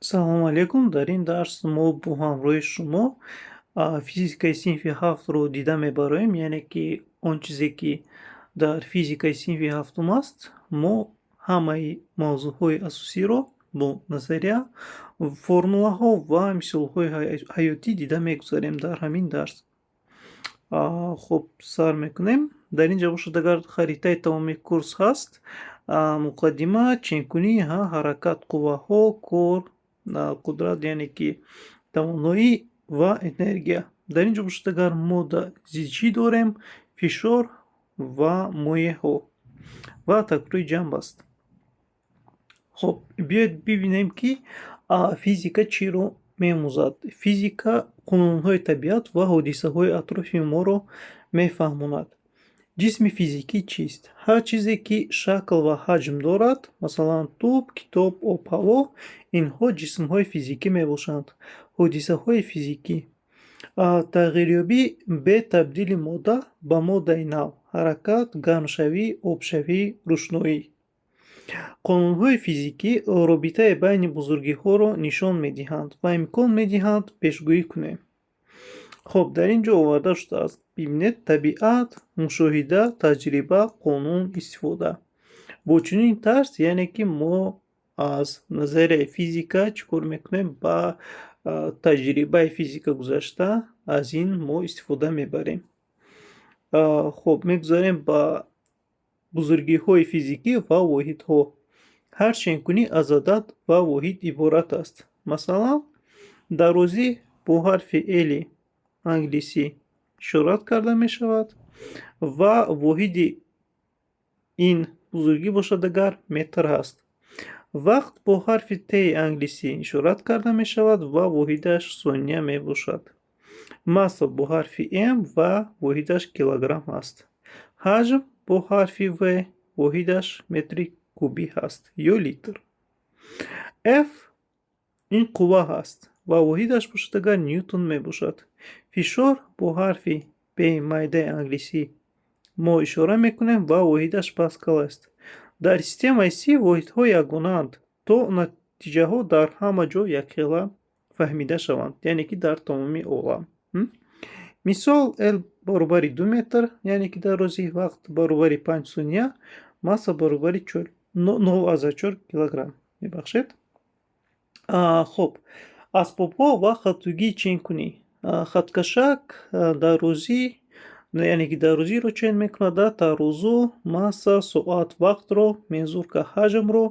Салому алейкум. Дар ин дарс мо бо ҳамроҳи шумо физикаи синфи ҳафтро дида мебароем, яъне ки он чизе, ки дар физикаи синфи ҳафтум аст, мо ҳамаи мавзӯъҳои асосиро бо назария, формулаҳо ва мисолҳои ҳаётӣ дида мегузарем дар ҳамин дарс. Хуб, сар мекунем. Дар ин ҷо бошад агар, харитаи тамоми курс ҳаст: муқаддима, ченкунӣ, ҳаракат, қувваҳо, кор, қудрат, яъне ки тавоноӣ ва энергия. Дар ин ҷо бошад агар, модда, зичӣ дорем, фишор ва моеъҳо ва такрори ҷанбаст. Хуб, биёед бибинем, ки физика чиро меомӯзад. Физика қонунҳои табиат ва ҳодисаҳои атрофи моро мефаҳмонад. Ҷисми физикӣ чист? Ҳар чизе, ки шакл ва ҳаҷм дорад, масалан, тӯб, китоб, об, ҳаво, инҳо ҷисмҳои физикӣ мебошанд. Ҳодисаҳои физикӣ: тағйирёбӣ бе табдили модда ба моддаи нав, ҳаракат, гармшавӣ, обшавӣ, рӯшноӣ. Қонунҳои физикӣ робитаи байни бузургиҳоро нишон медиҳанд ва имкон медиҳанд пешгӯӣ кунем. Хуб, дар ин ҷо оварда шудааст, бибинед: табиат, мушоҳида, таҷриба, қонун, истифода. Бо чунин тарз, яъне ки мо аз назарияи физика чӣ кор мекунем? Ба таҷрибаи физика гузашта, аз ин мо истифода мебарем. Хуб, мегузарем ба бузургиҳои физикӣ ва воҳидҳо. Ҳар ченкунӣ аз адад ва воҳид иборат аст. Масалан, дарозӣ бо ҳарфи L-и англисӣ ишорат карда мешавад ва воҳиди ин бузургӣ бошад агар, метр ҳаст. Вақт бо ҳарфи T-и англисӣ ишорат карда мешавад ва воҳидаш сония мебошад. Масса бо ҳарфи М ва воҳидаш килограмм ҳаст. Ҳаҷм бо ҳарфи В, воҳидаш метри кубӣ ҳаст ё литр. F ин қувва ҳаст ва воҳидаш бошад агар, нютон мебошад. Фишор бо ҳарфи P майдаи англисӣ мо ишора мекунем ва воҳидаш паскал аст. Дар системаи СИ воҳидҳо ягонаанд, то натиҷаҳо дар ҳама ҷо якхела фаҳмида шаванд, яъне ки дар тамоми олам. Мисол: L баробари 2 метр, яъне ки дарозӣ, вақт баробари 5 сония, масса баробари 0,4 килограмм. Мебахшед. Хуб, асбобҳо ва хатогии ченкунӣ. Хаткашак дарозӣ, яъне ки дарозиро чен мекунад, тарозу масса, соат вақтро, мензурка ҳаҷмро,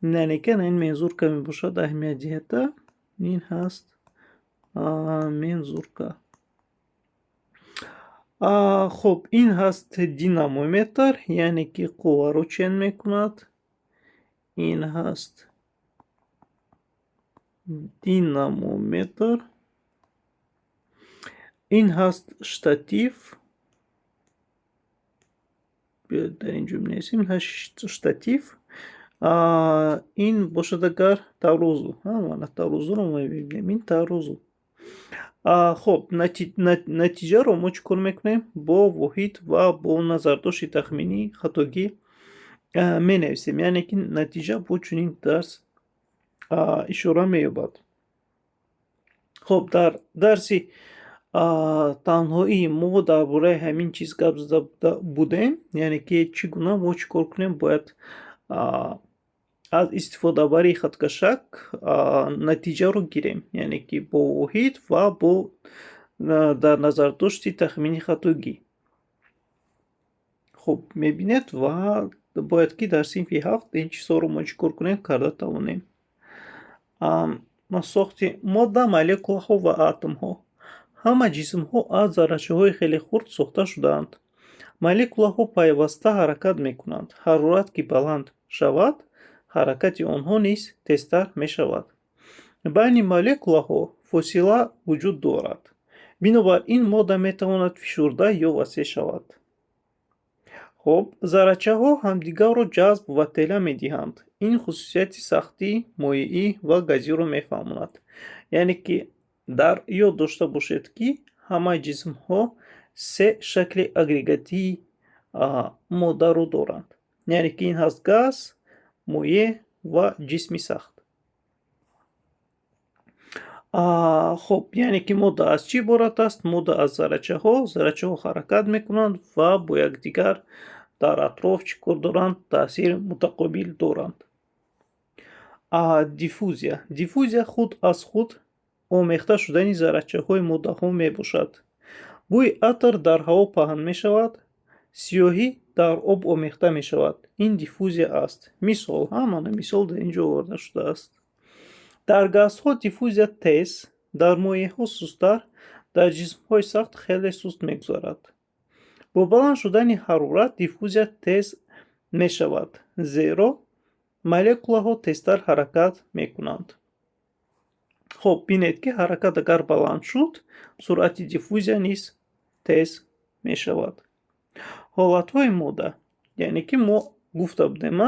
яъне ки ин мензурка мебошад, аҳамият диҳед, ин ҳаст мензурка. Хуб, ин ҳаст динамометр, яъне ки қувваро чен мекунад. Ин ҳаст динамометр. Ин ҳаст штатив. Биёед, дар ин ҷо менависем, ин ҳаст штатив. Ин бошад агар, тарозу. Мана, тарозуро мо мебинем, ин тарозу. Хуб, натиҷаро мо чӣ кор мекунем? Бо воҳид ва бо назардошти тахминии хатогӣ менависем, яъне ки натиҷа бо чунин тарз ишора меёбад. Хуб, дар дарси танҳоӣ мо дар бораи ҳамин чиз гап зада будем, яъне ки чӣ гуна мо чӣ кор кунем бояд аз истифодабарии хаткашак натиҷаро гирем, яъне ки бо воҳид ва бо дар назардошти тахмини хатогӣ. Хуб, мебинед, ва бояд ки дар синфи ҳафт ин чизҳоро мо чӣ кор кунем, карда тавонем. Сохти модда, молекулаҳо ва атомҳо. Ҳама ҷисмҳо аз заррачаҳои хеле хурд сохта шудаанд. Молекулаҳо пайваста ҳаракат мекунанд. Ҳарорат ки баланд шавад, ҳаракати онҳо низ тезтар мешавад. Байни молекулаҳо фосила вуҷуд дорад, бинобар ин модда метавонад фишурда ё васеъ шавад. Хуб, заррачаҳо ҳамдигарро ҷазб ва тела медиҳанд. Ин хусусияти сахтӣ, моеӣ ва газиро мефаҳмонад. Яъне ки дар ёд дошта бошед, ки ҳамаи ҷисмҳо се шакли агрегатии моддаро доранд, яъне ки ин ҳаст газ, моеъ ва ҷисми сахт. Хуб, яъне ки модда аз чӣ иборат аст? Модда аз заррачаҳо. Заррачаҳо ҳаракат мекунанд ва бо якдигар дар атроф чӣ кор доранд? Таъсири мутақобил доранд. Диффузия. Диффузия худ аз худ омехта шудани заррачаҳои моддаҳо мебошад. Бӯи атр дар ҳаво паҳн мешавад, сиёҳӣ дар об омехта мешавад. Ин диффузия аст. Мисол, ҳамана мисол дар ин ҷо оварда шудааст. Дар газҳо диффузия тез, дар моеъҳо сусттар, дар ҷисмҳои сахт хеле суст мегузарад. Бо баланд шудани ҳарорат диффузия тез мешавад, зеро молекулаҳо тезтар ҳаракат мекунанд. Хуб, бинед, ки ҳаракат агар баланд шуд, суръати диффузия низ тез мешавад. Ҳолатҳои модда, яъне ки мо гуфта будем,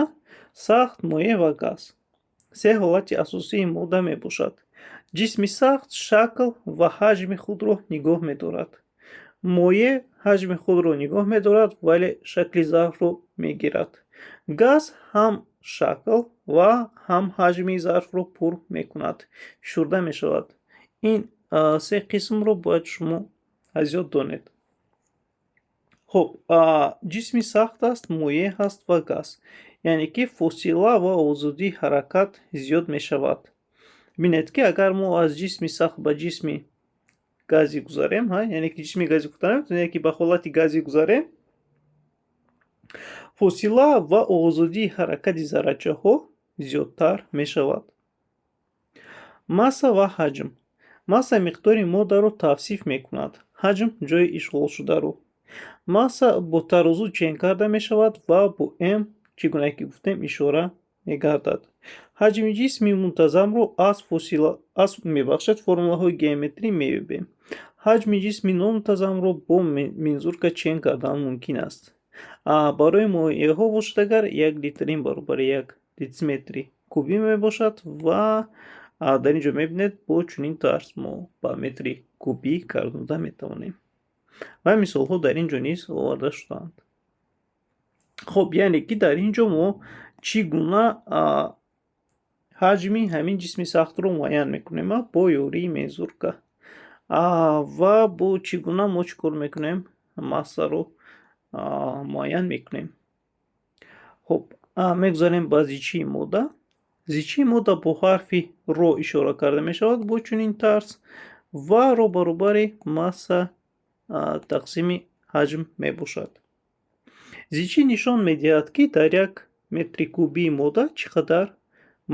сахт, моеъ ва газ се ҳолати асосии модда мебошад. Ҷисми сахт шакл ва ҳаҷми худро нигоҳ медорад. Моеъ ҳаҷми худро нигоҳ медорад, вале шакли зарфро мегирад. Газ ҳам шакл ва ҳам ҳаҷми зарфро пур мекунад, фишурда мешавад. Ин се қисмро бояд шумо аз ёд донед. Хуб, ҷисми сахт аст, моеъ ҳаст ва газ, яъне ки фосила ва озодии ҳаракат зиёд мешавад. Бинед, ки агар мо аз ҷисми сахт ба ҷисми газӣ гузарем, яъне ки ҷисми газӣ гуфта наметавонем, яъне ки ба ҳолати газӣ гузарем, фосила ва озодии ҳаракати заррачаҳо зиёдтар мешавад. Масса ва ҳаҷм. Масса миқдори моддаро тавсиф мекунад, ҳаҷм ҷойи ишғолшударо. Масса бо тарозу чен карда мешавад ва бо м, чӣ гуна ки гуфтем, ишора мегардад. Ҳаҷми ҷисми мунтазамро аз фосила, аз, мебахшед, формулаҳои геометрӣ меёбем. Ҳаҷми ҷисми номунтазамро бо мензурка чен кардан мумкин аст. Барои моеъҳо бошад, агар 1 литр ин баробари 1 дециметри кубӣ мебошад ва дар ин ҷо мебинед, бо чунин тарз мо ба метри кубӣ гардонда метавонем ва мисолҳо дар ин ҷо низ оварда шудаанд. Хуб, яъне ки дар ин ҷо мо чӣ гуна ҳаҷми ҳамин ҷисми сахтро муайян мекунем? Бо ёрии мензурка. Ва бо чӣ гуна мо чӣ кор мекунем? Массаро муайян мекунем. Хуб, мегузарем ба зичии модда. Зичии модда бо ҳарфи ро ишора карда мешавад бо чунин тарз ва ро баробари масса тақсими ҳаҷм мебошад. Зичӣ нишон медиҳад, ки дар 1 метри кубии модда чӣ қадар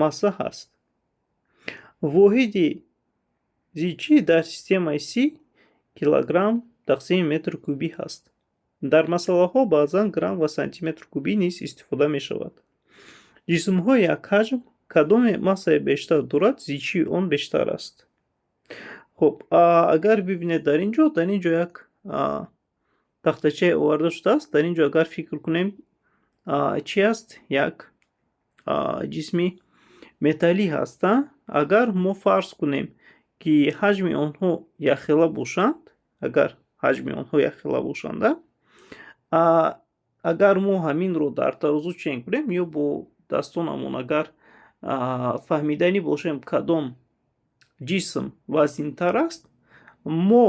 масса ҳаст. Воҳиди зичӣ дар системаи СИ килограмм тақсими метр кубӣ ҳаст. Дар масъалаҳо баъзан грамм ва сантиметр кубӣ низ истифода мешавад. Ҷисмҳои якҳаҷм кадоме массаи бештар дорад, зичии он бештар аст. Хуб, агар бибинед, дар ин ҷо як тахтачае оварда шудааст. Дар ин ҷо агар фикр кунем, чӣ аст? Як ҷисми металлӣ ҳаст. Агар мо фарз кунем, ки ҳаҷми онҳо якхела бошанд, агар ҳаҷми онҳо якхела бошанд, агар мо ҳаминро дар тарозу чен кунем ё бо дастонамон агар фаҳмиданӣ бошем, кадом ҷисм вазнинтар аст, мо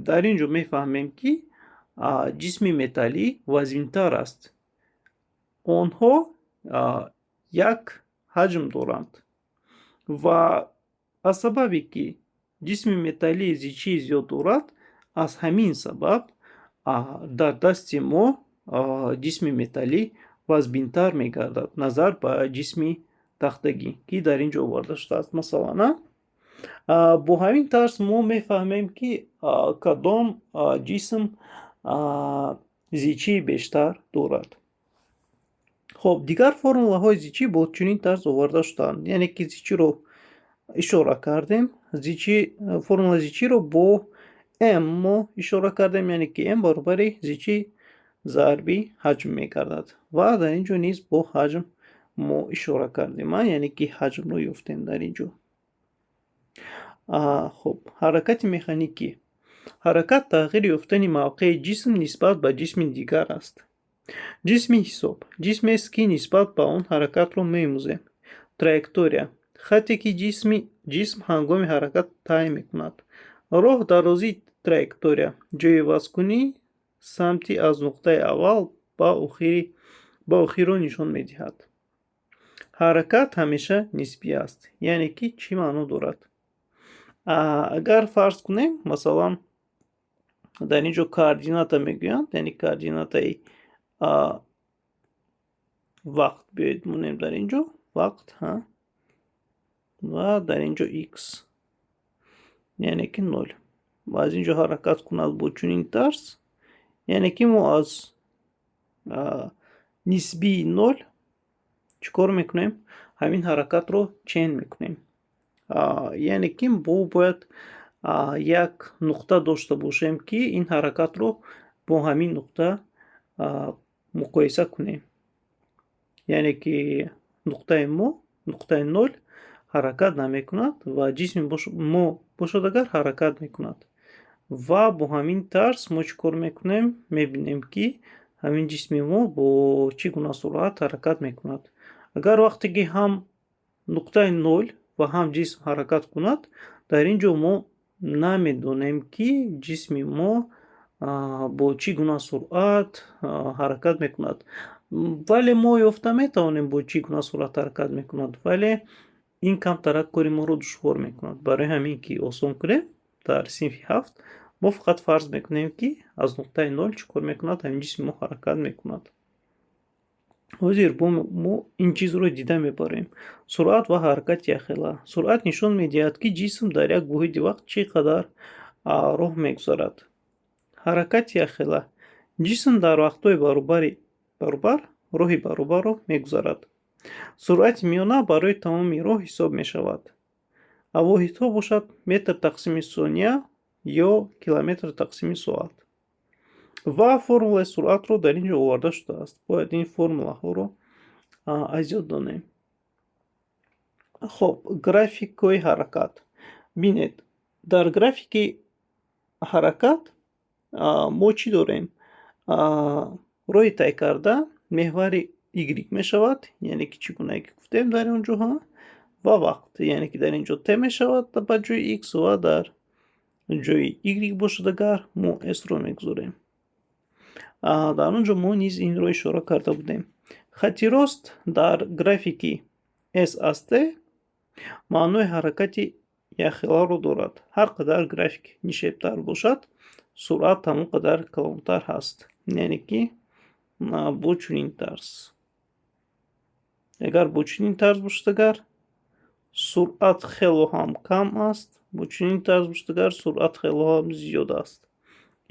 дар ин ҷо мефаҳмем, ки ҷисми металлӣ вазнинтар аст. Онҳо як ҳаҷм доранд ва аз сабабе ки ҷисми металлӣ зичии зиёд дорад, аз ҳамин сабаб дар дасти мо ҷисми металлӣ вазбинтар мегардад назар ба ҷисми тахтагӣ, ки дар ин ҷо оварда шудааст. Масалан, бо ҳамин тарз мо мефаҳмем, ки кадом ҷисм зичии бештар дорад. Хуб, дигар формулаҳои зичӣ бо чунин тарз оварда шудаанд, яъне ки зичиро ишора кардем, зичӣ, формулаи зичиро бо м мо ишора кардем, яъне ки м баробари зичӣ зарби ҳаҷм мегардад ва дар ин ҷо низ бо ҳаҷм мо ишора кардем, яъне ки ҳаҷмро ёфтем дар ин ҷо. Хуб, ҳаракати механикӣ. Ҳаракат тағйир ёфтани мавқеи ҷисм нисбат ба ҷисми дигар аст. Ҷисми ҳисоб ҷисмест, ки нисбат ба он ҳаракатро меомӯзем. Траектория. Хате ки ҷисм ҳангоми ҳаракат тай мекунад. Роҳ дарозии траектория, ҷойивазкунии самти аз нуқтаи аввал ба охирро нишон медиҳад. Ҳаракат ҳамеша нисбӣ аст. Яъне ки чӣ маъно дорад? Агар фарз кунем, масалан, дар ин ҷо координата мегӯянд, яъне координатаи вақт биёед монем дар ин ҷо вақт, ва дар ин ҷо x, яъне ки нол. Ва аз ин ҷо ҳаракат кунад бо чунин тарз, яъне ки мо аз нисбии нол чӣ кор мекунем? Ҳамин ҳаракатро чен мекунем. Яъне ки мо бояд як нуқта дошта бошем, ки ин ҳаракатро бо ҳамин нуқта муқоиса кунем. Яъне ки нуқтаи мо, нуқтаи нол ҳаракат намекунад ва ҷисми мо бошад агар ҳаракат мекунад. Ва бо ҳамин тарз мо чӣ кор мекунем? Мебинем, ки ҳамин ҷисми мо бо чӣ гуна суръат ҳаракат мекунад. Агар вақте ки ҳам нуқтаи нол ва ҳам ҷисм ҳаракат кунад, дар ин ҷо мо намедонем, ки ҷисми мо бо чӣ гуна суръат ҳаракат мекунад. Вале мо ёфта метавонем, бо чӣ гуна суръат ҳаракат мекунад, вале ин камтарак кори моро душвор мекунад. Барои ҳамин ки осон кунем, дар синфи ҳафт мо фақат фарз мекунем, ки аз нуқтаи нол чӣ кор мекунад? Ҳамин ҷисми мо ҳаракат мекунад. Ҳозир мо ин чизро дида мебарем. Суръат ва ҳаракати якхела. Суръат нишон медиҳад, ки ҷисм дар як воҳиди вақт чӣ қадар роҳ мегузарад. Ҳаракати якхела: ҷисм дар вақтҳои баробар роҳи баробарро мегузарад. Суръати миёна барои тамоми роҳ ҳисоб мешавад. А воҳидҳо бошад метр тақсими сония ё километр тақсими соат. Ва формулаи суръатро дар ин ҷо оварда шудааст. Бояд ин формулаҳоро аз ёд донем. Хоб, графикҳои ҳаракат. Бинед, дар графики ҳаракат мо чӣ дорем? Роҳи тай карда меҳвари y мешавад, яъне ки чӣ гунае ки гуфтем дар он ҷо, ва вақт, яъне ки дар ин ҷо t мешавад ба ҷои x ва дар ҷои y бошад агар мо s-ро мегузорем. Дар он ҷо мо низ инро ишора карда будем. Хати рост дар графики s аз t маънои ҳаракати якхеларо дорад. Ҳар қадар график нишебтар бошад, суръат ҳамон қадар калонтар ҳаст. Яъне ки бо чунин тарз. Агар бо чунин тарз бошад агар, суръат хело ҳам кам аст, бо чунин тарз бошад агар, суръат хело ҳам зиёд аст.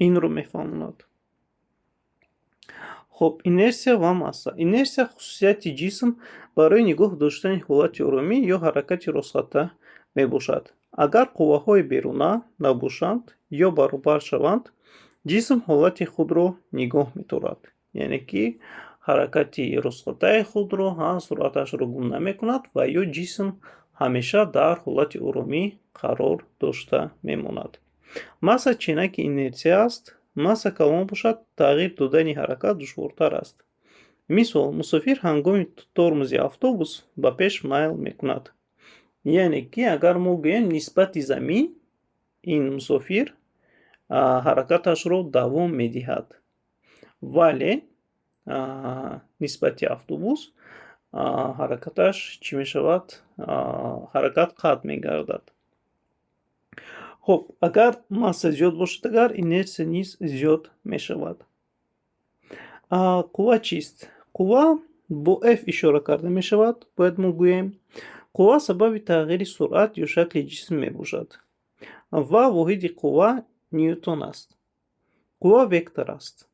Инро мефаҳмонад. Хоб, инерсия ва масса. Инерсия хусусияти ҷисм барои нигоҳ доштани ҳолати оромӣ ё ҳаракати ростхатта мебошад. Агар қувваҳои беруна набошанд ё баробар шаванд, ҷисм ҳолати худро нигоҳ медорад. Яъне ки ҳаракати ростхаттаи худро, суръаташро гум намекунад ва ё ҷисм ҳамеша дар ҳолати оромӣ қарор дошта мемонад. Масса ченаки инерсия аст. Масса калон бошад, тағйир додани ҳаракат душвортар аст. Мисол, мусофир ҳангоми тормози автобус ба пеш майл мекунад. Яъне ки агар мо гӯем, нисбати замин ин мусофир ҳаракаташро давом медиҳад, вале нисбати автобус ҳаракаташ чӣ мешавад? Ҳаракат қатъ мегардад. Хуб, агар масса зиёд бошад агар, инерсия низ зиёд мешавад. Қувва чист? Қувва бо F ишора карда мешавад, бояд мо гӯем. Қувва сабаби тағйири суръат ё шакли ҷисм мебошад ва воҳиди қувва ньютон аст. Қувва вектор аст.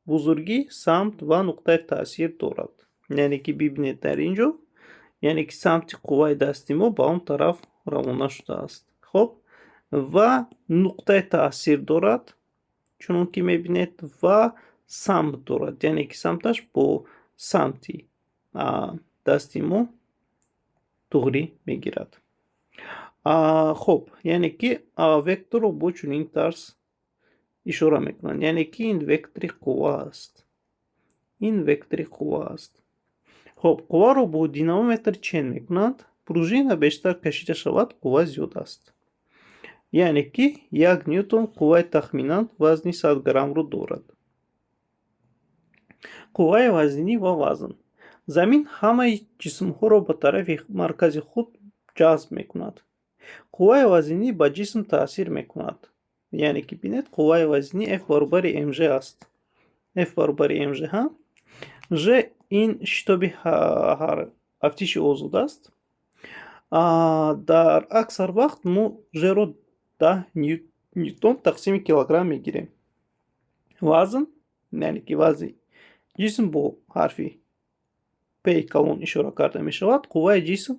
Бузургӣ, самт ва нуқтаи таъсир дорад. Яъне ки бибинед дар ин ҷо, яъне ки самти қувваи дасти мо ба он тараф равона шудааст. Хоб, ва нуқтаи таъсир дорад, чунон ки мебинед, ва самт дорад, яъне ки самташ бо самти дасти мо туғрӣ мегирад. Хуб, яъне ки векторро бо чунин тарз ишора мекунанд, яъне ки ин вектори қувва аст. Ин вектори қувва аст. Хуб, қувваро бо динамометр чен мекунанд. Пружина бештар кашида шавад, қувва зиёд аст. Яъне ки 1 ньютон қувваи тахминан вазни 100 граммро дорад. Қувваи вазнинӣ ва вазн. Замин ҳамаи ҷисмҳоро ба тарафи маркази худ ҷазб мекунад. Қувваи вазнинӣ ба ҷисм таъсир мекунад. Яъне ки бинед, қувваи вазнинӣ F баробари mg аст. F баробари mg ҳа. G ин шитоби афтиши озод аст. Дар аксар вақт мо g-ро 10 ньютон тақсими килограмм мегирем. Вазн, яъне ки вазни ҷисм бо ҳарфи П калон ишора карда мешавад. Қувваи ҷисм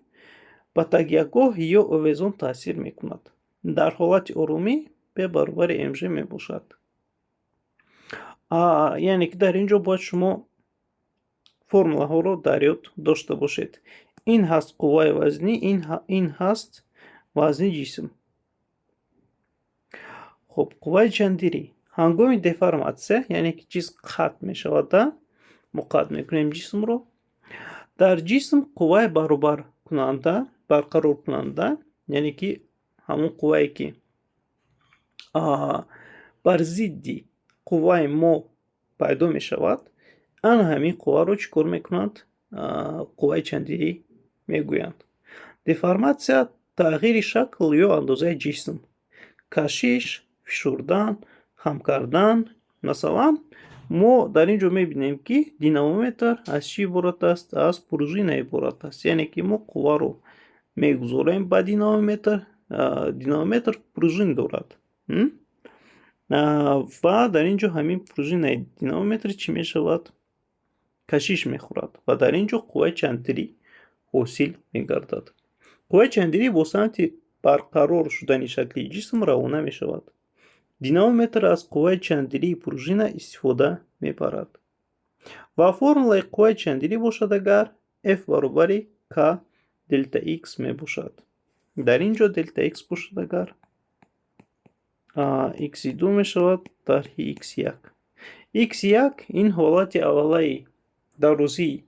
ба такягоҳ ё овезон таъсир мекунад. Дар ҳолати оромӣ П баробари mg мебошад. Яъне ки дар ин ҷо бояд шумо формулаҳоро дар ёд дошта бошед. Ин ҳаст қувваи вазнӣ, ин ҳаст вазни ҷисм. Хуб, қувваи чандирӣ. Ҳангоми деформатсия, яъне ки чиз қатъ мешавад, мо қатъ мекунем ҷисмро, дар ҷисм қувваи баробаркунанда, барқароркунанда, яъне ки ҳамон қуввае, ки бар зидди қувваи мо пайдо мешавад, ана ҳамин қувваро чӣ кор мекунанд? Қувваи чандирӣ мегӯянд. Деформатсия — тағйири шакл ё андозаи ҷисм, кашиш, фишурдан, хам кардан. Масалан, мо дар ин ҷо мебинем, ки динамометр аз чӣ иборат аст? Аз пружина иборат аст. Яъне ки мо қувваро мегузорем ба динамометр, динамометр пружин дорад ва дар ин ҷо ҳамин пружинаи динамометр чӣ мешавад? Кашиш мехӯрад ва дар ин ҷо қувваи чандирӣ ҳосил мегардад. Қувваи чандирӣ бо самти барқарор шудани шакли ҷисм равона мешавад. Динамометр аз қувваи чандирии пружина истифода мебарад. Ва формулаи қувваи чандирӣ бошад агар, F баробари К делта X мебошад. Дар ин ҷо делта X бошад агар, x2 мешавад тарҳи x1. x1 ин ҳолати аввалаи дарозии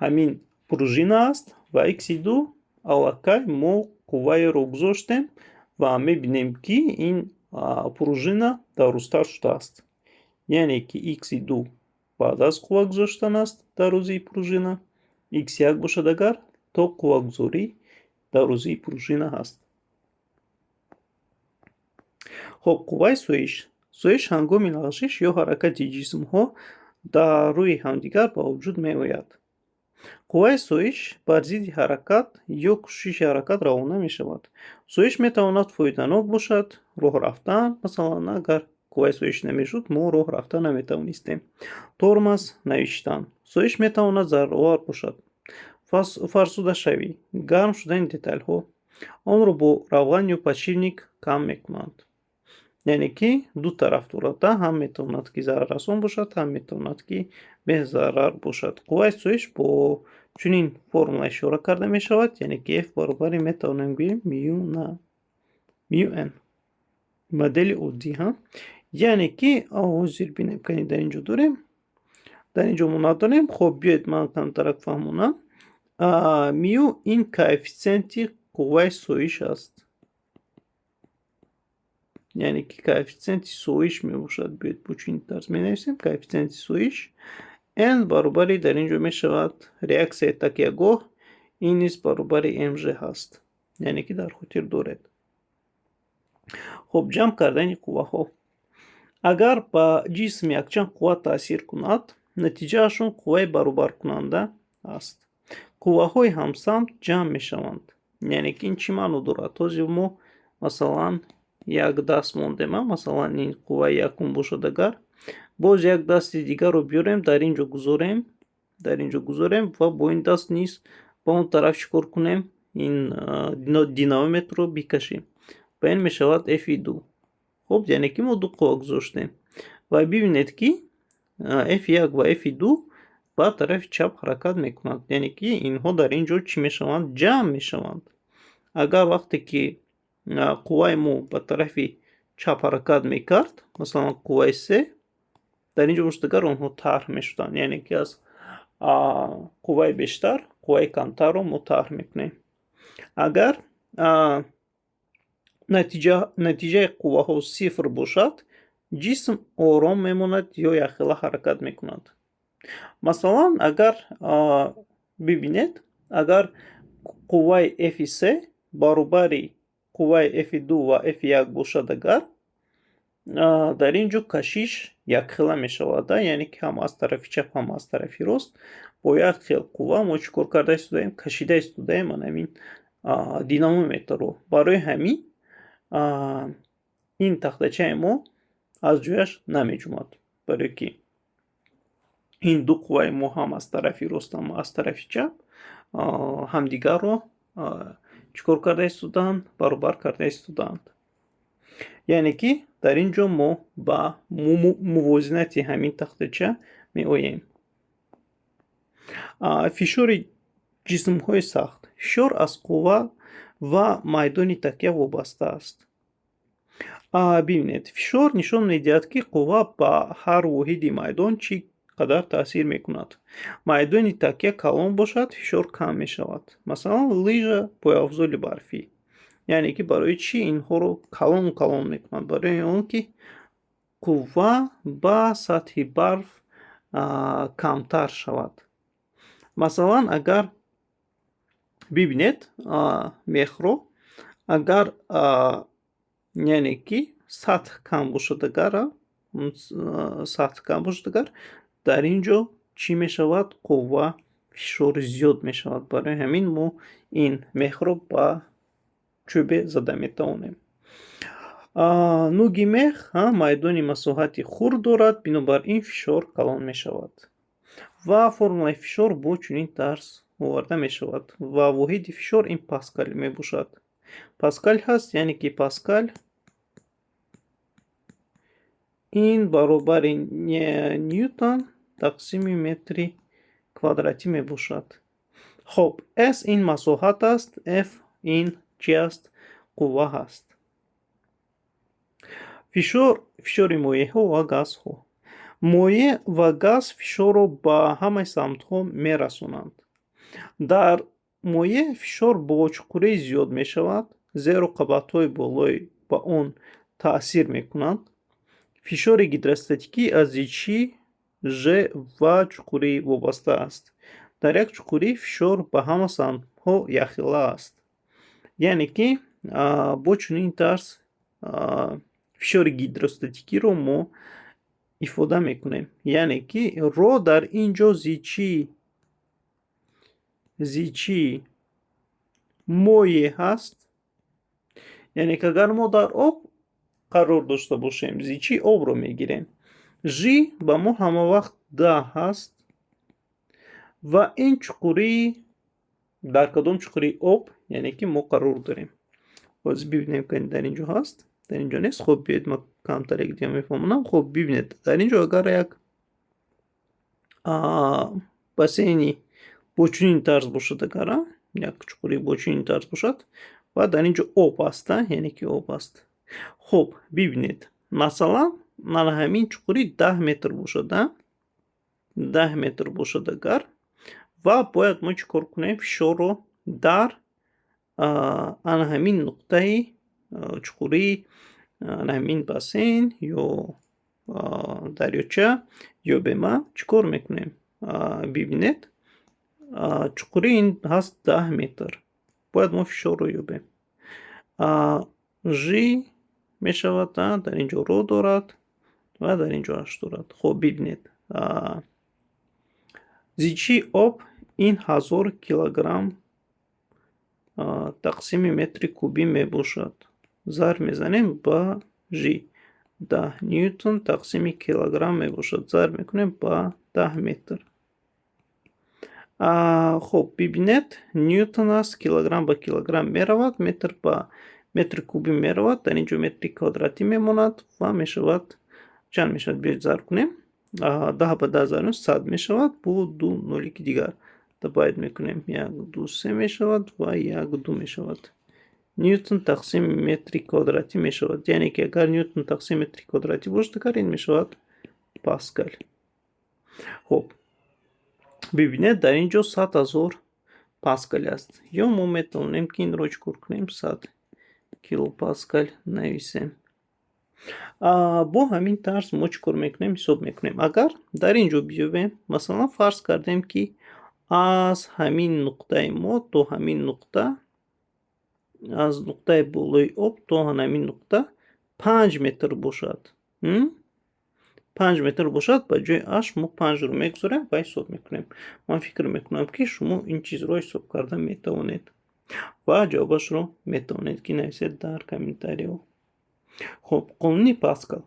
ҳамин пружина аст ва x2 аллакай мо қувваеро гузоштем ва мебинем, ки ин пружина дарозтар шудааст. Яъне ки x2 баъд аз қувва гузоштан аст дарозии пружина, x1 бошад агар, то қуввагузорӣ дарозии пружина ҳаст. Хуб, қувваи соиш. Соиш ҳангоми лағжиш ё ҳаракати ҷисмҳо дар рӯи ҳамдигар ба вуҷуд меояд. Қувваи соиш бар зидди ҳаракат ё кӯшиши ҳаракат равона мешавад. Соиш метавонад фоиданок бошад, роҳ рафтан, масалан, агар қувваи соиш намешуд, мо роҳ рафта наметавонистем. Тормоз, навиштан. Соиш метавонад зараровар бошад. Фарсудашавӣ, гарм шудани деталҳо. Онро бо равған ё подшипник кам мекунанд. Яъне ки ду тараф дорад, ҳам метавонад, ки зараррасон бошад, ҳам метавонад, ки безарар бошад. Қувваи соиш бо чунин формула ишора карда мешавад, яъне ки F баробари, метавонем гӯем, мю на мю n. Модели оддӣ ҳа. Яъне ки ҳозир бинем, кани дар ин ҷо дорем. Дар ин ҷо мо надорем. Хуб, биёед, ман камтарак фаҳмонам. Мю ин коэффитсиенти қувваи соиш аст. Яъне ки коэффитсиенти соиш мебошад. Биёед, бо чунин тарз менависем: коэффитсиенти соиш. N баробари дар ин ҷо мешавад реаксияи такягоҳ, ин низ баробари mg ҳаст. Яъне ки дар хотир доред. Хуб, ҷамъ кардани қувваҳо. Агар ба ҷисм якчанд қувва таъсир кунад, натиҷаашон қувваи баробаркунанда аст. Қувваҳои ҳамсамт ҷамъ мешаванд. Яъне ки ин чӣ маъно дорад? Ҳозир мо, масалан, як даст мондем, масалан, ин қувваи якум бошад агар, боз як дасти дигарро биёрем, дар ин ҷо гузорем, дар ин ҷо гузорем ва бо ин даст низ ба он тараф чӣ кор кунем? Ин динамометрро бикашем. Ва ин мешавад F2. Хуб, яъне ки мо ду қувва гузоштем. Ва бибинед, ки F1 ва F2 ба тарафи чап ҳаракат мекунанд. Яъне ки инҳо дар ин ҷо чӣ мешаванд? Ҷамъ мешаванд. Агар вақте ки қувваи мо ба тарафи чап ҳаракат мекард, масалан, қувваи се, дар ин ҷо бошад агар, онҳо тарҳ мешуданд. Яъне ки аз қувваи бештар қувваи камтарро мо тарҳ мекунем. Агар натиҷаи қувваҳо сифр бошад, ҷисм ором мемонад ё якхела ҳаракат мекунад. Масалан, агар бибинед, агар қувваи F3 баробари қувваи F2 ва F1 бошад, агар дар ин ҷо кашиш якхела мешавад, яъне ки ҳам аз тарафи чап, ҳам аз тарафи рост бо як хел қувва мо чӣ кор карда истодаем? Кашида истодаем ана ҳамин динамометрро. Барои ҳамин ин тахтачаи мо аз ҷояш намеҷумад, барое ки ин ду қувваи мо ҳам аз тарафи рост, ҳам аз тарафи чап ҳамдигарро чӣ кор карда истодаанд? Баробар карда истодаанд. Яъне ки дар ин ҷо мо ба мувозинати ҳамин тахтача меоем. Фишори ҷисмҳои сахт. Фишор аз қувва ва майдони такя вобаста аст. Бибинед, фишор нишон медиҳад, ки қувва ба ҳар воҳиди майдон чӣ қадар таъсир мекунад. Майдони такя калон бошад, фишор кам мешавад. Масалан, лыжа, пойафзоли барфӣ. Яъне ки барои чӣ инҳоро калон калон мекунанд? Барои он ки қувва ба сатҳи барф камтар шавад. Масалан, агар бибинед мехро, агар, яъне ки сатҳ кам бошад, агар сатҳ кам бошад, агар дар ин ҷо чӣ мешавад? Қувва, фишор зиёд мешавад. Барои ҳамин мо ин мехро ба чӯбе зада метавонем. Нуги мех майдони масоҳати хурд дорад, бинобар ин фишор калон мешавад. Ва формулаи фишор бо чунин тарз оварда мешавад ва воҳиди фишор ин паскал мебошад. Паскал ҳаст, яъне ки паскал ин баробари ньютон тақсими метри квадратӣ мебошад. Хоб, с ин масоҳат аст, f ин чӣ аст? Қувва ҳаст. Фишор, фишори моеъҳо ва газҳо. Моеъ ва газ фишорро ба ҳамаи самтҳо мерасонанд. Дар моеъ фишор бо чуқурӣ зиёд мешавад, зеро қабатҳои болоӣ ба он таъсир мекунанд. Фишори гидростатикӣ аз зичӣ ж ва чуқурӣ вобаста аст. Дар як чуқурӣ фишор ба ҳама самтҳо якхела аст. Яъне ки бо чунин тарз фишори гидростатикиро мо ифода мекунем. Яъне ки ро дар ин ҷо зичии моеъ ҳаст. Яъне ки агар мо дар об қарор дошта бошем, зичии обро мегирем. Ж ба мо ҳамавақт 10 ҳаст ва ин чуқурӣ, дар кадом чуқурии об, яъне ки мо қарор дорем. Ҳозир бибинем, ки дар ин ҷо ҳаст, дар ин ҷо нест. Хуб, биёед, ман камтар як дига мефаҳмонам. Хуб, бибинед, дар ин ҷо агар як бассейни бо чунин тарз бошад, агар як чуқурӣ бо чунин тарз бошад ва дар ин ҷо об аст, яъне ки об аст. Хуб, бибинед, масалан, мана ҳамин чуқурӣ 10 метр бошад, 10 метр бошад агар, ва бояд мо чӣ кор кунем? Фишорро дар ана ҳамин нуқтаи чуқурии ана ҳамин бассейн ё дарёча ёбем. Чӣ кор мекунем? Бибинед, чуқурии ин ҳаст 10 метр, бояд мо фишорро ёбем. Ж мешавад, дар ин ҷо ро дорад ва дар ин ҷо аш дорад. Хуб, бибинед, зичии об ин 1000 килограмм тақсими метри кубӣ мебошад. Зарб мезанем ба ж, 10 ньютон тақсими килограмм мебошад, зарб мекунем ба 10 метр. Хуб, бибинед, ньютон аст, килограмм ба килограмм меравад, метр ба метри кубӣ меравад, дар ин ҷо метри квадратӣ мемонад ва мешавад чанд мешавад? Биёед, зарб кунем. 10 ба 10 зарб 100 мешавад, бо ду нолики дигар добавить мекунем, як, ду, се мешавад ва як, ду мешавад. Ньютон тақсими метри квадратӣ мешавад. Яъне ки агар ньютон тақсими метри квадратӣ бошад, агар ин мешавад паскал. Хуб, бибинед, дар ин ҷо 100 000. Паскал аст. Ё мо метавонем, ки инро чӣ кор кунем? 100 килопаскал нависем. Бо ҳамин тарз мо чӣ кор мекунем? Ҳисоб мекунем. Агар дар ин ҷо биёбем, масалан, фарз кардем, ки аз ҳамин нуқтаи мо то ҳамин нуқта, аз нуқтаи болои об то ҳамин нуқта 5 метр бошад. 5 метр бошад, ба ҷои h мо панҷро мегузорем ва ҳисоб мекунем. Ман фикр мекунам, ки шумо ин чизро ҳисоб карда метавонед ва ҷавобашро метавонед, ки нависед дар комментариҳо. Хуб, қонуни Паскал.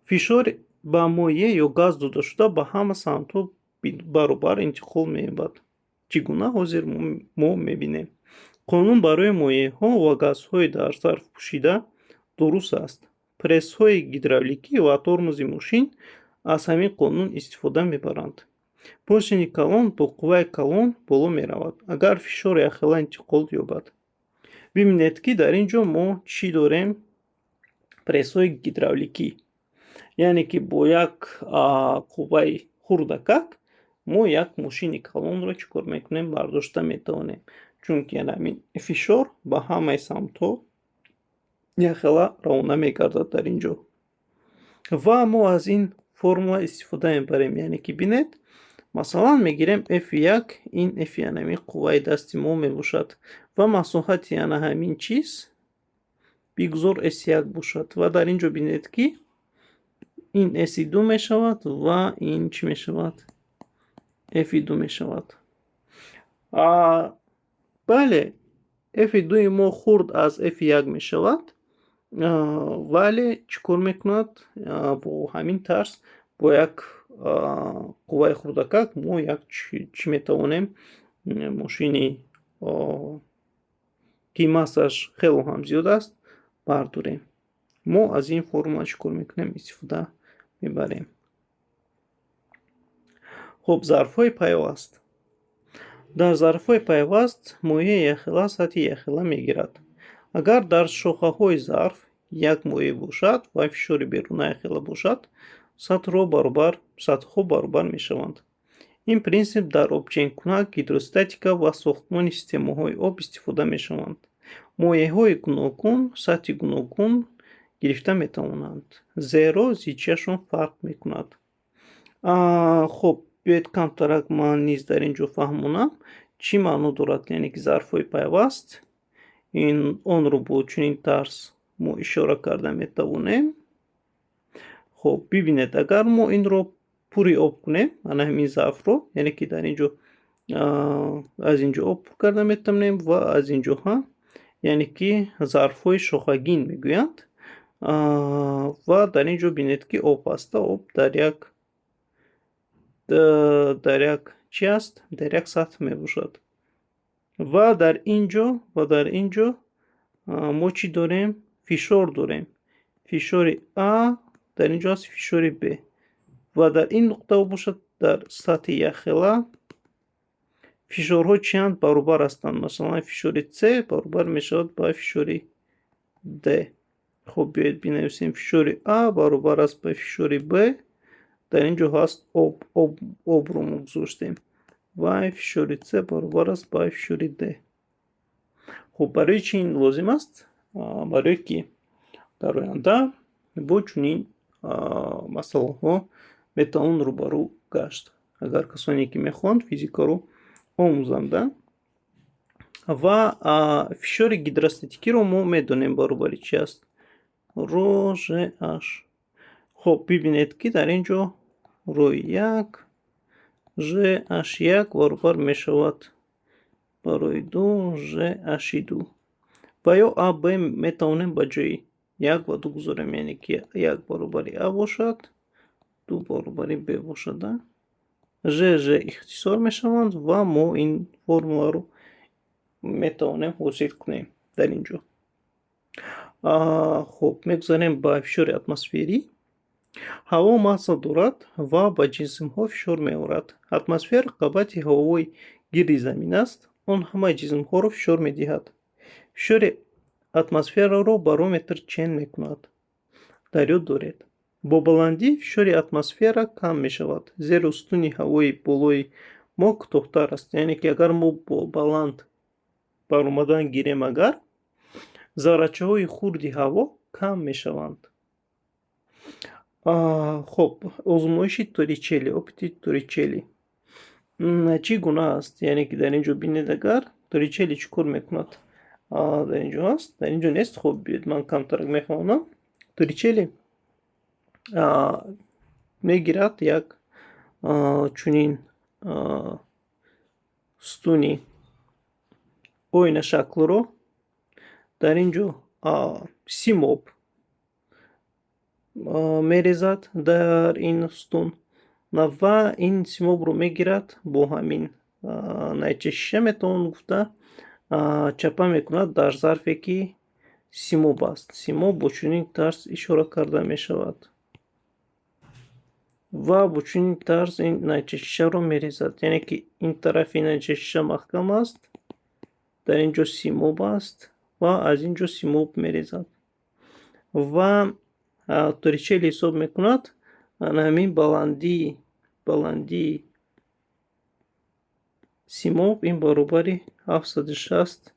Фишор ба моеъ ё газ додашуда ба ҳама самтҳо баробар интиқол меёбад. Чӣ гуна, ҳозир мо мебинем. Қонун барои моеъҳо ва газҳои дар зарф пӯшида дуруст аст. Прессҳои гидравликӣ ва тормози мошин аз ҳамин қонун истифода мебаранд. Поршни калон бо қувваи калон боло меравад, агар фишор якхела интиқол ёбад. Бибинед, ки дар ин ҷо мо чӣ дорем? Прессҳои гидравликӣ, яъне ки бо як қувваи хурдакак мо як мошини калонро чӣ кор мекунем? Бардошта метавонем, чунки ҳамин фишор ба ҳамаи самтҳо якхела равона мегардад дар ин ҷо. Ва мо аз ин формула истифода мебарем, яъне ки бинед, масалан, мегирем f1, ин f ҳамин қувваи дасти мо мебошад ва масоҳати ана ҳамин чиз бигузор s1 бошад. Ва дар ин ҷо бинед, ки ин s2 мешавад ва ин чӣ мешавад? F2 мешавад. Бале, f2-и мо хурд аз f1 мешавад, вале чӣ кор мекунад? Бо ҳамин тарз, бо як қувваи хурдакак мо як чӣ метавонем? Мошини, ки массаш хело ҳам зиёд аст, бардорем. Мо аз ин формула чӣ кор мекунем? Истифода мебарем. Хуб, зарфҳои пайваст. Дар зарфҳои пайваст моеъ якхела сатҳи якхела мегирад. Агар дар шохаҳои зарф як моеъ бошад ва фишори беруна якхела бошад, сатҳҳо баробар мешаванд. Ин принсип дар обченкунак, гидростатика ва сохтмони системаҳои об истифода мешаванд. Моеъҳои гуногун сатҳи гуногун гирифта метавонанд, зеро зичиашон фарқ мекунад. Хуб, биёед, камтарак ман низ дар ин ҷо фаҳмонам, чӣ маъно дорад, яъне ки зарфҳои пайваст. Ин онро бо чунин тарз мо ишора карда метавонем. Хуб, бибинед, агар мо инро пури об кунем, ана ҳамин зарфро, яъне ки дар ин ҷо, аз ин ҷо об пур карда метавонем ва аз ин ҷо ҳам, яъне ки зарфҳои шохагин мегӯянд. Ва дар ин ҷо бинед, ки об аста, об дар як чӣ аст? Дар як сатҳ мебошад. Ва дар ин ҷо мо чӣ дорем? Фишор дорем, фишори а дар ин ҷо аст, фишори б. Ва дар ин нуқта бошад, дар сатҳи якхела фишорҳо чианд? Баробар ҳастанд. Масалан, фишори с баробар мешавад ба фишори д. Хуб, биёед бинависем: фишори а баробар аст ба фишори б, дар ин ҷо ҳаст об, обро мо гузоштем, ва фишори с баробар аст ба фишори д. Хуб, барои чӣ ин лозим аст? Барое ки дар оянда бо чунин масъалаҳо метавон рӯбарӯ гашт, агар касоне ки мехоҳанд физикаро омӯзанда. Ва фишори гидростатикиро мо медонем, баробари чи аст? Ро ж h. Хуб, бибинед, ки дар ин ҷо рои як ж h як баробар мешавад барои ду ж h ду. Ва ё а, б метавонем ба ҷои як ва ду гузорем, яъне ки як баробари а бошад, ду баробари б бошад. Ж, ж ихтисор мешаванд ва мо ин формуларо метавонем ҳосил кунем дар ин ҷо. Хуб, мегузарем ба фишори атмосферӣ. Ҳаво масса дорад ва ба ҷисмҳо фишор меорад. Атмосфера қабати ҳавои гирди замин аст. Он ҳамаи ҷисмҳоро фишор медиҳад. Фишори атмосфераро барометр чен мекунад. Дар ёд доред, бо баландӣ фишори атмосфера кам мешавад, зеро сутуни ҳавои болои мо кӯтоҳтар аст. Яъне ки агар мо баланд баромадан гирем, агар заррачаҳои хурди ҳаво кам мешаванд. Хуб, озмоиши Торричелли, опыти Торричелли чӣ гуна аст? Яъне ки дар ин ҷо бинед, агар Торричелли чӣ кор мекунад? Дар ин ҷо ҳаст, дар ин ҷо нест. Хуб, биёед, ман камтарак мехонам. Торричелли мегирад як чунин сутуни оинашаклро, дар ин ҷо симоб мерезад дар ин сутун ва ин симобро мегирад, бо ҳамин найча шиша метавон гуфта, чапа мекунад дар зарфе, ки симоб аст. Симоб бо чунин тарз ишора карда мешавад ва бо чунин тарз ин найча шишаро мерезад. Яъне ки ин тарафи найча шиша маҳкам аст, дар ин ҷо симоб аст ва аз ин ҷо симоб мерезад. Ва Торричелли ҳисоб мекунад ҳамин баландии симоб, ин баробари 760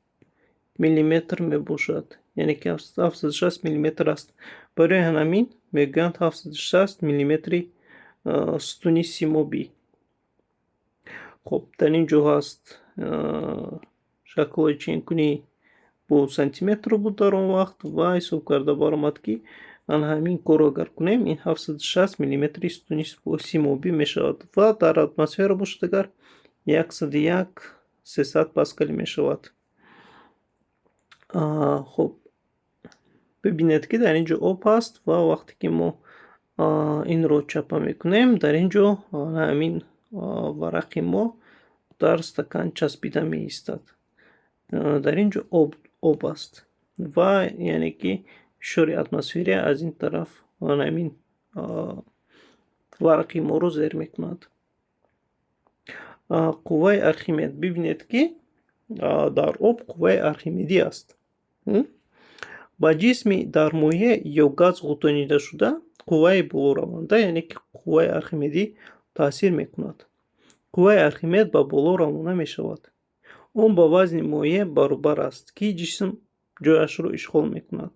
миллиметр мебошад, яъне ки 760 миллиметр аст. Барои ҳамин мегӯянд 760 миллиметри сутуни симобӣ. Хуб, дар ин ҷо ҳаст шаклҳои ченкунӣ, бо сантиметр буд дар он вақт, ва ҳисоб карда баромад, ки ана ҳамин корро агар кунем, ин 760 миллиметри сутуни симобӣ мешавад ва дар атмосфера бошад агар, 101 300 паскал мешавад. Хуб, бибинед, ки дар ин ҷо об ҳаст ва вақте ки мо инро чапа мекунем, дар ин ҷо ҳамин варақи мо дар стакан часпида меистад. Дар ин ҷо об аст ва яъне ки фишори атмосферия аз ин тараф ҳамин варақи моро зер мекунад. Қувваи Архимед. Бибинед, ки дар об қувваи Архимедӣ аст. Ба ҷисми дар моеъ ё газ ғӯтонидашуда қувваи болораванда, яъне ки қувваи Архимедӣ таъсир мекунад. Қувваи Архимед ба боло равона мешавад. Он ба вазни моеъ баробар аст, ки ҷисм ҷояшро ишғол мекунад.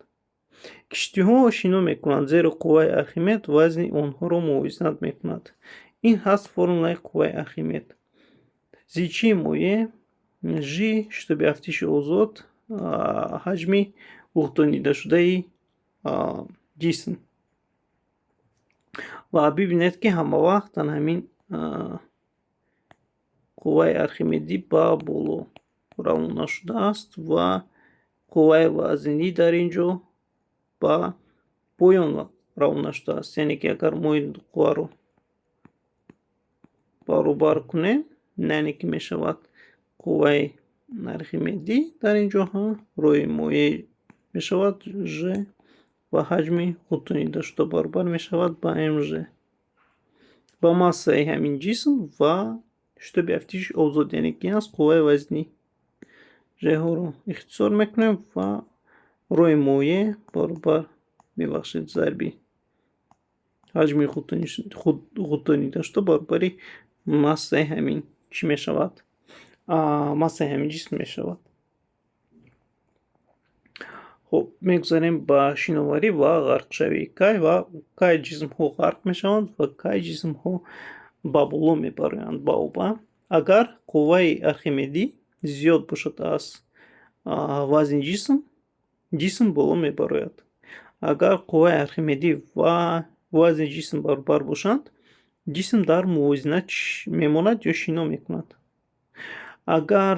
Киштиҳо шино мекунанд, зеро қувваи Архимед вазни онҳоро мувозинат мекунад. Ин ҳаст формулаи қувваи Архимед: зичии моеъ ж, шитоби афтиши озод, ҳаҷми ғӯтонидашудаи ҷисм. Ва бибинед, ки ҳамавақт ана ҳамин қувваи Архимедӣ ба боло равона шудааст ва қувваи вазнӣ дар ин ҷо ба поён равона шудааст. Яъне ки агар мо ин қувваро баробар кунем, яъне ки мешавад қувваи Архимедӣ дар ин ҷо рои моеъ мешавад ж ва ҳаҷми ғӯтонидашуда баробар мешавад ба мж, ба массаи ҳамин ҷисм ва шитоби афтиши озод, яъне ки аст қувваи вазнӣ. Жҳоро ихтисор мекунем ва рои моеъ баробар, мебахшед, зарби ҳаҷми ғӯтонидашуда баробари массаи ҳамин чӣ мешавад? Массаи ҳамин ҷисм мешавад. Хуб, мегузарем ба шиноварӣ ва ғарқшавӣ. Кай ва кай ҷисмҳо ғарқ мешаванд ва кай ҷисмҳо ба боло мебароянд ба об? Агар қувваи Архимедӣ зиёд бошад аз вазни ҷисм, ҷисм боло мебарояд. Агар қувваи Архимедӣ ва вазни ҷисм баробар бошанд, ҷисм дар мувозинат мемонад ё шино мекунад. Агар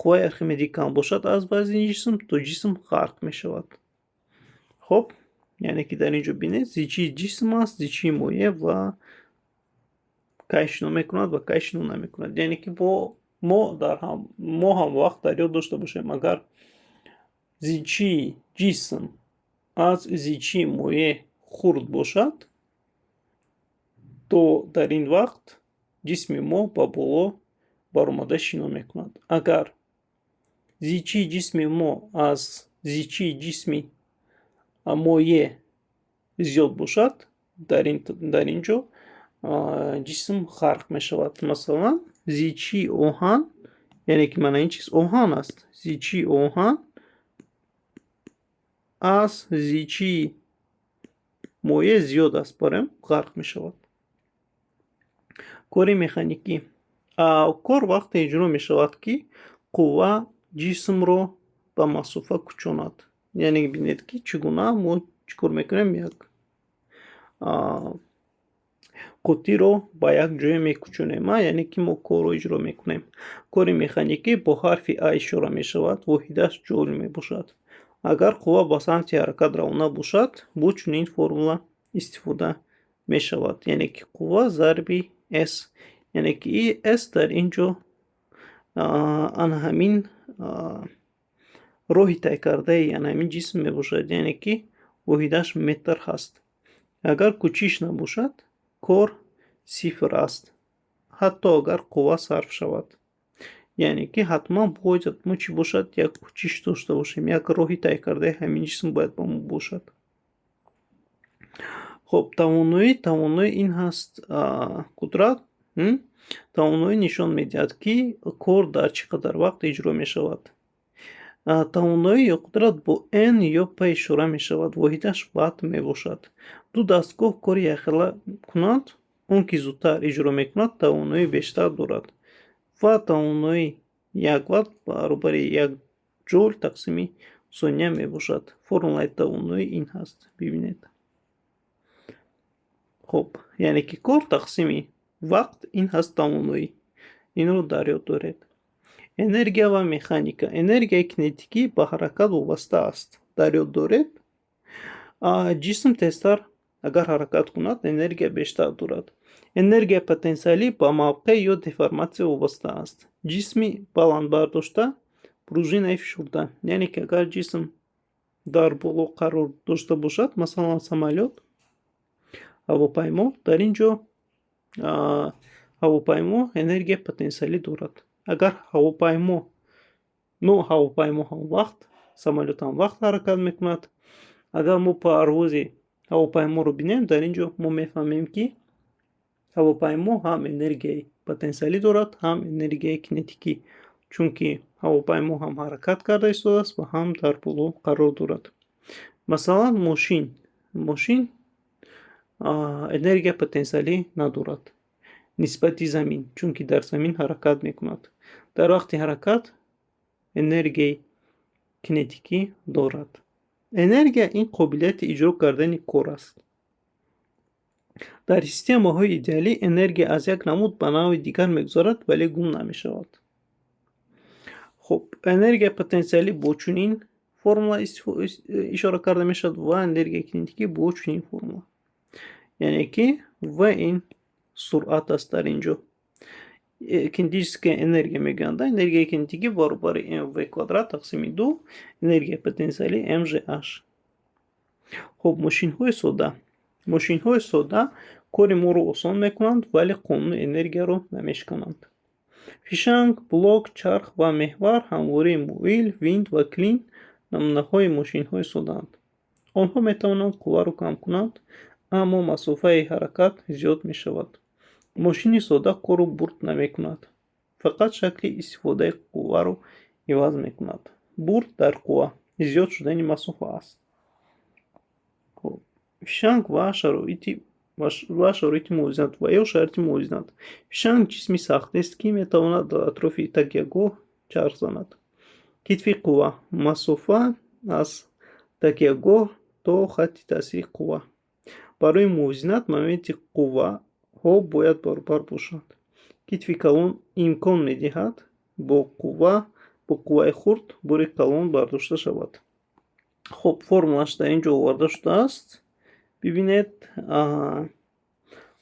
қувваи Архимедӣ кам бошад аз вазни ҷисм, то ҷисм ғарқ мешавад. Хуб, яъне ки дар ин ҷо бинед, зичии ҷисм аст, зичии моеъ ва кай шино мекунад ва кай шино намекунад. Яъне ки бо мо дар мо ҳамвақт дар ёд дошта бошем: агар зичии ҷисм аз зичии моеъ хурд бошад, то дар ин вақт ҷисми мо ба боло баромада шино мекунад. Агар зичии ҷисми мо аз зичии ҷисми моеъ зиёд бошад, дар ин ҷо ҷисм ғарқ мешавад. Масалан, Зичии оҳан, яъне ки мана ин чиз оҳан аст, зичии оҳан аз зичии моеъ зиёд аст, барои ғарқ мешавад. Кори механикӣ. Кор вақте иҷро мешавад, ки қувва ҷисмро ба масофа кӯчонад. Яъне бинед, ки чӣ гуна мо чӣ кор мекунем: як қуттиро ба як ҷое мекӯчонем, яъне ки мо корро иҷро мекунем. Кори механикӣ бо ҳарфи А ишора мешавад, воҳидаш ҷоул мебошад. Агар қувва ба самти ҳаракат равона бошад, бо чунин формула истифода мешавад, яъне ки қувва зарби с, яъне ки с дар ин ҷо ана ҳамин роҳи тай кардаи ана ҳамин ҷисм мебошад, яъне ки воҳидаш метр ҳаст. Агар кӯчиш набошад, кор сифр аст, ҳатто агар қувва сарф шавад. Яъне ки ҳатман бояд мо чӣ бошад? Як кӯчиш дошта бошем, як роҳи тай кардаи ҳамин ҷисм бояд ба мо бошад. Хуб, тавоноӣ. Тавоноӣ ин ҳаст қудрат. Тавоноӣ нишон медиҳад, ки кор дар чӣ қадар вақт иҷро мешавад. Тавоноӣ ё қудрат бо N ё P ишора мешавад, воҳидаш ватт мебошад. Ду дастгоҳ кори якхела кунанд, он ки зудтар иҷро мекунад, тавоноии бештар дорад. Ва тавоноии 1 ватт баробари 1 ҷоул тақсими сония мебошад. Формулаи тавоноӣ ин ҳаст, бибинед. Хуб, яъне ки кор тақсими вақт ин ҳаст тавоноӣ. Инро дар ёд доред. Энергия ва механика. Энергияи кинетикӣ ба ҳаракат вобаста аст, дар ёд доред. Ҷисм тезтар агар ҳаракат кунад, энергия бештар дорад. Энергияи потенсиалӣ ба мавқеъ ё деформатсия вобаста аст: ҷисми баландбардошта, пружинаи фишурда. Яъне ки агар ҷисм дар боло қарор дошта бошад, масалан, самолёт, ҳавопаймо, дар ин ҷо ҳавопаймо энергияи потенсиалӣ дорад. Агар ҳавопаймо, ну, ҳавопаймо ҳам вақт, самолёт ҳам вақт ҳаракат мекунад. Агар мо парвози ҳавопайморо бинем, дар ин ҷо мо мефаҳмем, ки ҳавопаймо ҳам энергияи потенсиалӣ дорад, ҳам энергияи кинетикӣ, чунки ҳавопаймо ҳам ҳаракат карда истодааст ва ҳам дар боло қарор дорад. Масалан, мошин энергияи потенсиалӣ надорад нисбати замин, чунки дар замин ҳаракат мекунад. Дар вақти ҳаракат энергияи кинетикӣ дорад. Энергия ин қобилияти иҷро кардани кор аст. Дар системаҳои идеалӣ энергия аз як намуд ба навъи дигар мегузарад, вале гум намешавад. Хуб, энергияи потенсиалӣ бо чунин формула ишора карда мешавад ва энергияи кинетикӣ бо чунин формула, яъне ки в ин суръат аст, дар ин ҷо кинетическая энергия мегӯянд. Энергияи кинетикӣ баробари mv квадрат тақсими ду, энергияи потенсиалӣ mgh. Хуб, мошинҳои сода. Мошинҳои сода кори моро осон мекунанд, вале қонуни энергияро намешикананд. Фишанг, блок, чарх ва меҳвар, ҳамвории моил, винт ва клин намунаҳои мошинҳои содаанд. Онҳо метавонанд қувваро кам кунанд, аммо масофаи ҳаракат зиёд мешавад. Мошини сода корро бурд намекунад, фақат шакли истифодаи қувваро иваз мекунад. Бурд дар қувва зиёд шудани масофа аст. Фишанг ва шароити мувозинат ва ё шарти мувозинат. Фишанг ҷисми сахтест, ки метавонад дар атрофи такягоҳ чарх занад. Китфи қувва: масофа аз такягоҳ то хатти таъсири қувва. Барои мувозинат моменти қувваҳо бояд баробар бошанд. Китфи калон имкон медиҳад бо қувваи хурд бори калон бардошта шавад. Хуб, формулаш дар ин ҷо оварда шудааст, бибинед.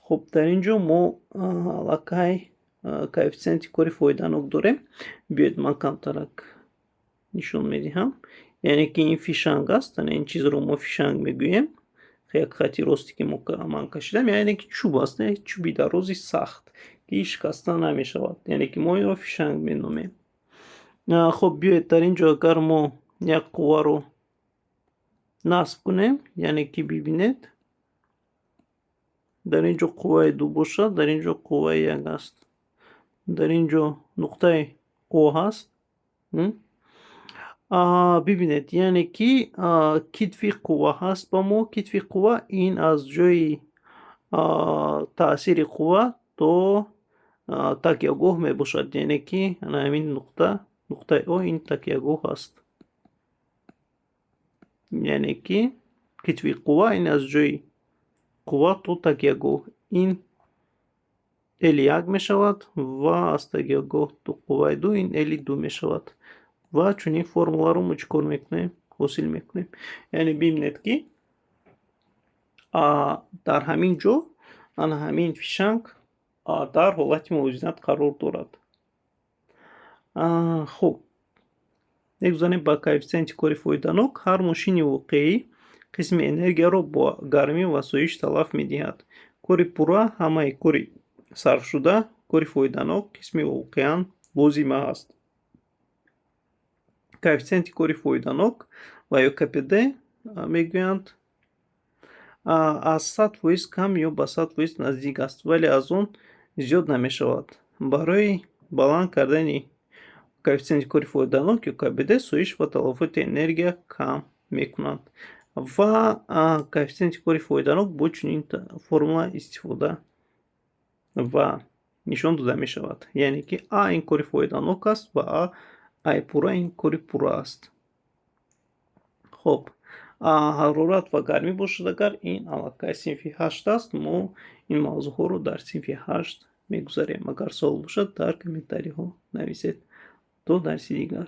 Хуб, дар ин ҷо мо аллакай коэффитсиенти кори фоиданок дорем. Биёед, ман камтарак нишон медиҳам. Яъне ки ин фишанг аст, ин чизро мо фишанг мегӯем, як хати росте, ки ман кашидам, яъне ки чӯб аст, чӯби дарози сахт, ки шикаста намешавад, яъне ки мо инро фишанг меномем. Хуб, биёед, дар ин ҷо агар мо як қувваро насб кунем, яъне ки бибинед, дар ин ҷо қувваи ду бошад, дар ин ҷо қувваи як аст. Дар ин ҷо нуқтаи О ҳаст. Бибинед, яъне ки китфи қувва ҳаст ба мо. Китфи қувва ин аз ҷои таъсири қувва то такягоҳ мебошад, яъне ки ана ҳамин нуқта, нуқтаи О, ин такягоҳ аст. Яъне ки китфи қувва ин аз ҷои қувва то такягоҳ, ин L1 мешавад, ва аз такягоҳ то қувваи ду ин L2 мешавад. Ва чунин формуларо мо чӣ кор мекунем? Ҳосил мекунем. Яъне бибинед, ки дар ҳамин ҷо ана ҳамин фишанг дар ҳолати мувозинат қарор дорад. Хуб, мегузарем ба коэффитсиенти кори фоиданок. Ҳар мошини воқеӣ қисми энергияро бо гармӣ ва сӯзиш талаф медиҳад. Кори пурра ҳамаи кори сарфшуда, кори фоиданок қисми воқеан лозима аст. Коэффитсиенти кори фоиданок ва ё КПД мегӯянд, аз 100% кам ё ба 100% наздик аст, вале аз он зиёд намешавад. Барои баланд кардани коэффитсиенти кори фоиданок ё КПД сӯзиш ва талафоти энергия кам мекунанд. Ва коэффитсиенти кори фоиданок бо чунин формула истифода ва нишон дода мешавад, яъне ки А ин кори фоиданок аст ва А пурра ин кори пурра аст. Хуб, ҳарорат ва гармӣ бошад агар, ин аллакай синфи ҳашт аст. Мо ин мавзӯъҳоро дар синфи ҳашт мегузарем. Агар суол бошад, дар комментариҳо нависед. То дарси дигар.